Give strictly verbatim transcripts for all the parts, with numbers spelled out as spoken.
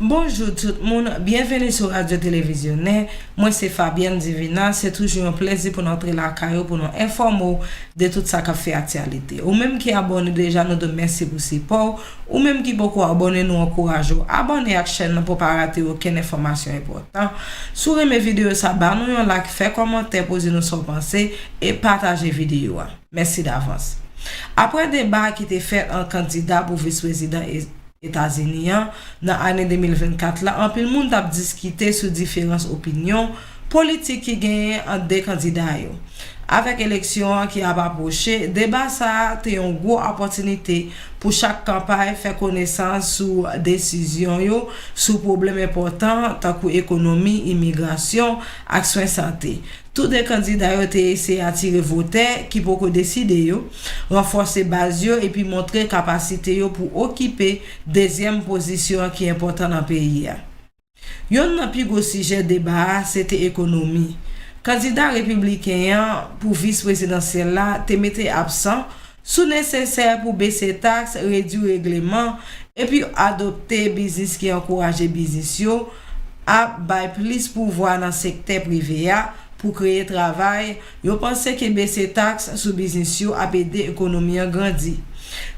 Bonjou tout moun, byenveni sou Radyo Televizyonè. Mwen se Fabienne Divina, se toujou yon plezi pou n antre lakay ou pou nou enfòme w de tout sa k ap fè aktyalite. Ou menm ki abòne deja, nou di w mèsi pou sipò w. Ou menm ki poko abòne, nou ankouraje w abòne ak chèn nan pou w pa rate okenn enfòmasyon enpòtan. Si w renmen videyo sa, ba nou yon like, fè kòmantè, poze nou sa w panse, e pataje videyo a. Mèsi davans. Apre deba ki te fèt ant kandida pou vis prezidan Etazini an nan ane de mil vennkat la, anpil moun t ap diskite sou diferans opinyon politik ki genyen ant de kandida yo. Avèk eleksyon an ki ap apwoche, deba sa a te yon gwo opòtinite pou chak kanpay fè konesans sou desizyon yo sou pwoblèm enpòtan tankou ekonomi, imigrasyon ak swen sante. Tou de kandida yo te eseye atire votè ki poko deside yo, ranfòse baz yo epi montre kapasite yo pou okipe dezyèm pozisyon ki enpòtan nan peyi a. Yonn nan pi gwo sijè deba a se te ekonomi. Kandida repibliken an pou vis prezidansyèl la te mete aksan sou nesesè pou bese taks, redui règleman, epi adopte biznis ki ankouraje biznis yo ap bay plis pouvwa nan sektè prive a pou kreye travay. Yo panse ke bese taks sou biznis yo ap ede ekonomi an grandi.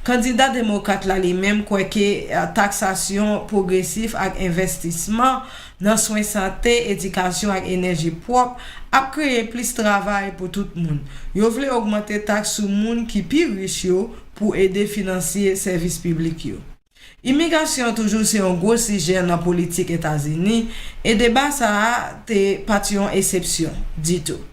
Kandida demokrat la li menm kwè ke taksasyon pwogresif ak envèstisman nan swen sante, edikasyon ak enèji pwòp ap kreye plis travay pou tout moun. Yo vle ogmante taks sou moun ki pi rich yo pou ede finanse sèvis piblik yo. Imigrasyon toujou se yon gwo sijè nan politik Etazini, e deba sa a te pa t yon eksepsyon ditou.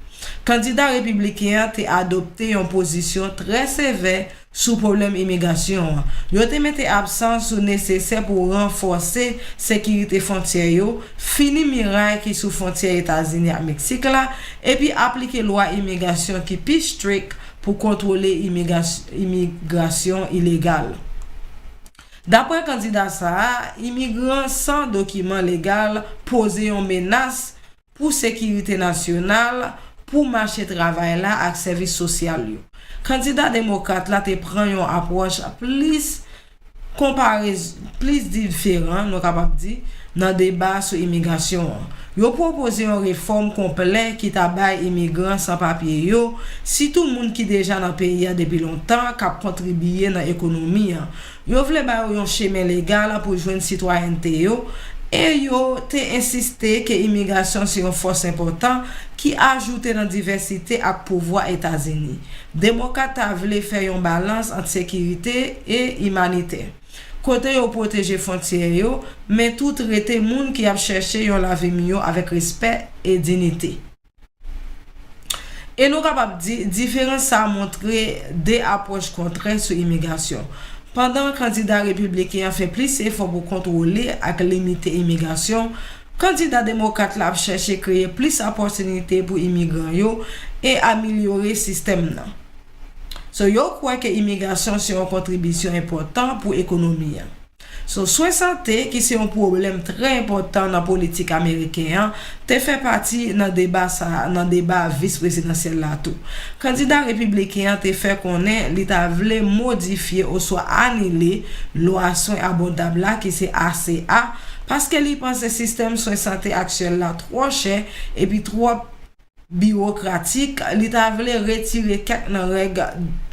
Kandida repibliken an te adopte yon pozisyon trè sevè sou pwoblèm imigrasyon an. Yo te mete aksan sou nesesè pou ranfòse sekirite fwontyè yo, fini miray ki sou fwontyè Etazini ak Meksik la, epi aplike lwa imigrasyon ki pi strik pou kontwole imigrasyon ilegal. Dapre kandida sa a, imigran san dokiman legal poze yon menas pou sekirite nasyonal, pou mache travay la ak sèvis sosyal yo. Kandida demokrat la te pran yon apwòch plis konparez plis diferan, nou kapab di, nan deba sou imigrasyon an. Yo pwopoze yon refòm konplè ki ta bay imigran san papye yo, sitou moun ki deja nan peyi a depi lontan, k ap kontribiye nan ekonomi an. Yo vle ba yo yon chemen legal pou jwenn sitwayènte yo, e yo te ensiste ke imigrasyon se yon fòs enpòtan ki ajoute nan divèsite ak pouvwa Etazini. Demokrat ta vle fè yon balans ant sekirite e imanitè, kote yo pwoteje fwontyè yo, men tout rete moun ki ap chèche yon lavi miyo avèk respè e dinite. E nou kapab di, diferans sa a montre de apwòch kontrè sou imigrasyon. Pandan kandida repibliken an fè plis efò pou kontwole ak limite imigrasyon, kandida demokrat la ap chèche kreye plis opòtinite pou imigran yo e amelyore sistèm nan. So, yo kwè ke imigrasyon se yon kontribisyon enpòtan pou ekonomi an. So, swen sante, ki se yon pwoblèm trè enpòtan nan politik ameriken an, te fè pati nan deba sa, nan deba vis prezidansyèl la tou. Kandida repibliken an te fè konnen li ta vle modifye oswa anile lwa swen abòdab la, ki se A C A, paske li panse sistèm swen sante aktyèl la twò chè epi twòp biwokratik, li ta vle retire kèk nan règ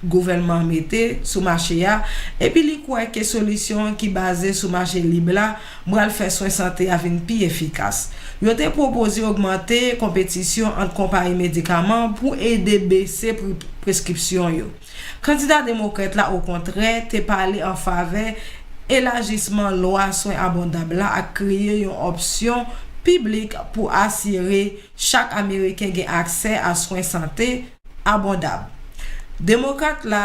gouvènman an mete sou mache a, epi li kwè ke solisyon ki baze sou mache lib la pral fè swen sante a vin pi efikas. Yo te pwopoze ogmante konpetisyon ant konpayi medikaman pou ede bese pri preskripsyon yo. Kandida demokrat la, okontrè, te pale an favè elajisman lwa swen abòdab la ak kreye yon opsyon piblik pou asire chak Ameriken gen aksè a swen sante abòdab. Demokrat la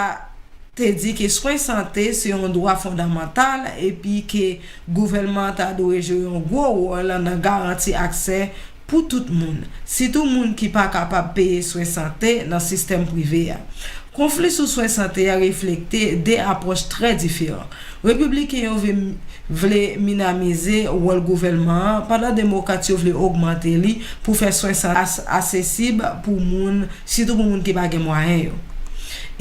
te di ke swen sante se yon dwa fondamantal epi ke gouvènman an ta dwe jwe yon gwo wòl nan garanti aksè pou tout moun, sitou moun ki pa kapab peye swen sante nan sistèm prive a. Konfli sou swen sante a reflekte de apwòch trè diferan. Repibliken yo vle, vle minimize wòl gouvènman an, pandan demokrat yo vle ogmante li pou fè swen sante as, asesib pou moun, sitou pou moun ki pa gen mwayen yo.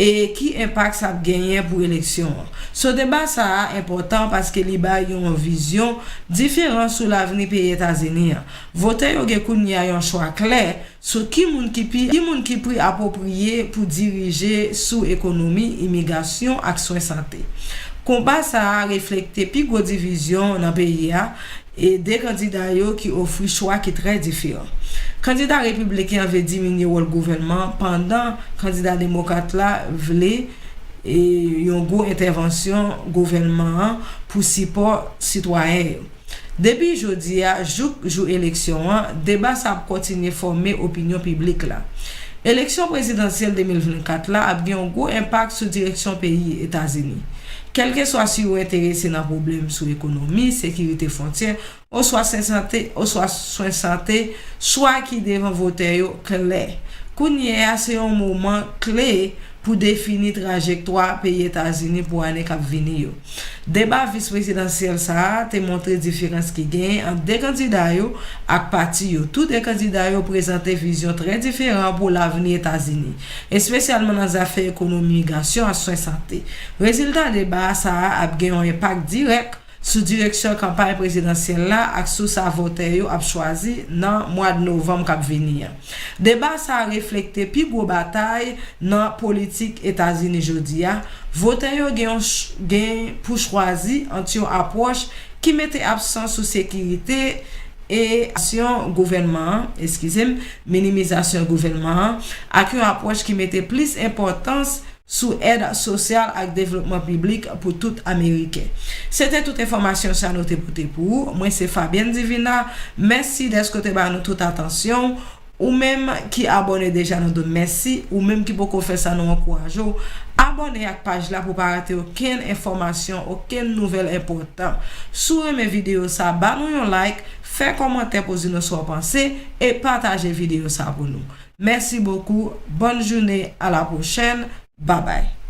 e ki enpak sa ap genyen pou eleksyon an. So deba sa a enpòtan paske li bay yon vizyon diferan sou lavni peyi Etazini an. Votè yo gen kounye a yon chwa klè sou ki moun ki pi, ki moun ki pi apwopriye pou dirije sou ekonomi, imigrasyon ak swen sante. Konba sa a reflekte pi gwo divizyon nan peyi a e de kandida yo ki ofri chwa ki trè diferan. Kandida repibliken an vle diminye wòl gouvènman an, pandan kandida demokrat la vle e yon gwo entèvansyon gouvènman an pou sipò sitwayen yo. Depi jodi a jouk jou eleksyon an, deba sa ap kontinye fòme opinyon piblik la. Eleksyon prezidansyèl de mil vennkat la ap gen yon gwo enpak sou direksyon peyi Etazini. Kèlkeswa si ou enterese nan pwoblèm sou ekonomi, sekirite fwontyè, oswa swen sante, oswa swen sante, chwa ki devan votè yo klè. Kounye a se yon moman kle pou defini trajektwa peyi Etazini pou ane k ap vini yo. Deba vis prezidansyèl sa a te montre diferans ki genyen ant de kandida yo ak pati yo. Tou de kandida yo prezante vizyon trè diferan pou lavni Etazini, espesyalman nan zafè ekonomi, migrasyon ak swen sante. Rezilta deba sa a ap gen yon enpak dirèk sou direksyon kanpay prezidansyèl la ak sou sa votè yo ap chwazi nan mwa novanm k ap vini an. Deba sa a reflekte pi gwo batay nan politik Etazini jodi a. Votè yo gen, yon ch- gen pou chwazi ant yon apwòch ki mete aksan sou sekirite e aksyon gouvènman an, eskize m, minimizasyon gouvènman an, ak yon apwòch ki mete plis enpòtans sou èd sosyal ak devlopman piblik pou tout Ameriken. Se te tout enfòmasyon sa nou te pote pou ou. Mwen se Fabienne Divina. Mèsi dèske w te ba nou tout atansyon w. Ou menm ki abòne deja, nou di w mèsi. Ou menm ki poko fè sa, nou ankouraje w abòne ak paj la pou w pa rate okenn enfòmasyon, okenn nouvèl enpòtan. Si w renmen videyo sa, ba nou yon like, fè kòmantè pou di nou sa w panse, e pataje videyo sa pou nou. Merci beaucoup. Bonne journée. À la prochaine. Bye bye.